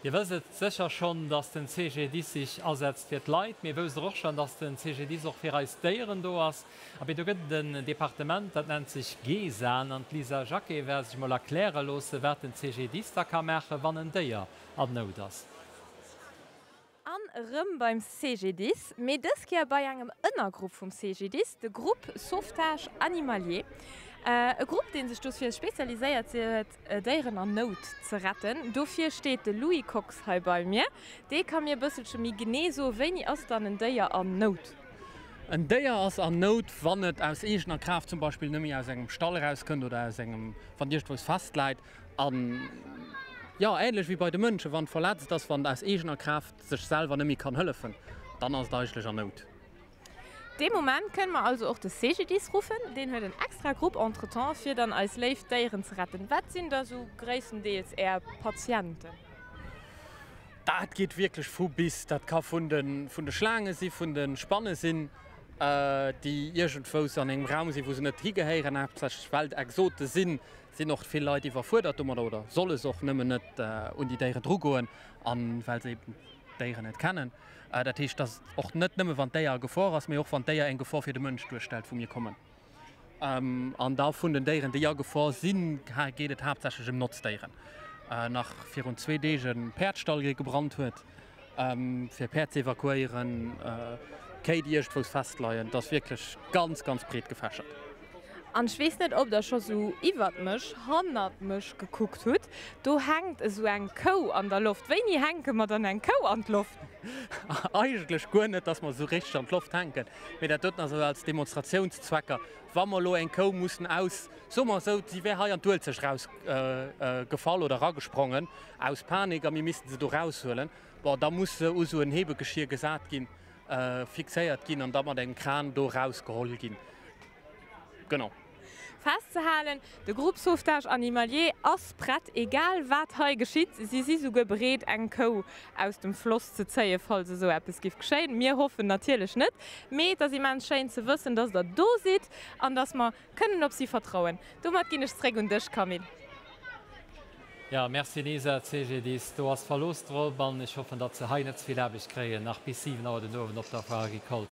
Dir wësst et sécher schonn, dass den CGDIS sich asetzt fir d'Leit, mee wousst der och schonn, dass den CGDIS och fir eis Déieren do ass? Abee, do gëtt et en Departement, dat nennt sech GESAN, an d'Lisa Jacqué war sech mol erkläre loosse, wat den CGDIS da ka maachen, wann en Déier an Nout ass. An erëm beim CGDIS, mee dës Kéier bei engem Ënnergrupp vum CGDIS, de Groupe Sauvetage Animalier. E Grupp, dee sech dofir spezialiséiert huet, Déieren an Nout ze retten. Dofir steet de Louis Kox hei bei mir. Dee ka mir e bësselche méi genee soen, wéini ass dann en Déier an Nout? En Déier ass an Nout, wann et aus eegener Kraaft zum Beispill net méi aus engem Stall erauskënnt oder aus engem, wann et iergendwou festläit. An jo, ähnlech wéi bei de Mënschen, wann et verletzt ass, wann et aus eegener Kraaft sech selwer net méi kann hëllefen, dann ass et eigentlech an Nout. Dee Moment kënne mer also och de CGDIS ruffen. Deen huet en extra Grupp entretemps, fir dann eis léif Déieren ze retten. Wat sinn da sou gréisstendeels Är Patienten? Dat geet wierklech vu bis. Dat ka vun de vun de Schlaange si, vun de Spanne sinn, déi iergendwous an engem Raum sinn, wou se net higehéieren, haaptsächlech well et Exote sinn. Sinn och vill Leit iwwerfuerdert domadder oder solle se och nëmmen net un déi Déieren drugoen an well se eben d'Déieren net kennen. Dat heescht, dass och net nëmme wann d'Déier a Gefor ass, mee och wann d'Déier eng Gefor fir de Mënsch duerstellt, wou mir kommen. An da vun den Déieren, déi a Gefor sinn, geet et haaptsächlech ëm Notzdéieren. Nach virun zwee Deeg e Päerdstall, dee gebrannt huet. Fir Päerd ze evakuéieren, Kéi déi iergendwous festleien, et ass wierklech ganz, ganz breet gefächert. An ech weess net ob der scho sou iwwert mech, hannert mech gekuckt hutt, do hänkt esou eng Kou an der Loft. Wéini hänke mer dann eng Kou an d'Loft? Eigentlech guer net, dass mer se sou richteg an d'Loft hänken, mee dat doten ass esou als Demonstratiounszwecker, wa mer elo eng Kou mussen aus, soe mer esou, si wär hei an d'Uelzecht eraus gefall oder eragesprongen, Aus Panik a mir missten se do raushuelen. Bon, da muss se u sou en Hebegeschier gesat ginn, fixéiert ginn an da mat engem Kran do rausgeholl ginn. Genau. Festzehalen, De Groupe Sauvetage Animalier ass prett, egal wat hei geschitt. Si si souguer bereet, eng Kou aus dem Floss ze zéien, falls esou eppes giff geschéien. Mir hoffen natierlech net, mee et ass immens schéin ze wëssen, dass der do sidd an dass mer Kënnen op si vertrauen. Domat ginn ech zréck un dech, Camille. Jo, merci Lisa, CGDIS, do ass Verlooss drop an ech hoffen, datt se hei net ze vill Aarbecht kréien, nach bis 7 Auer den Owend op der Foire Agricole.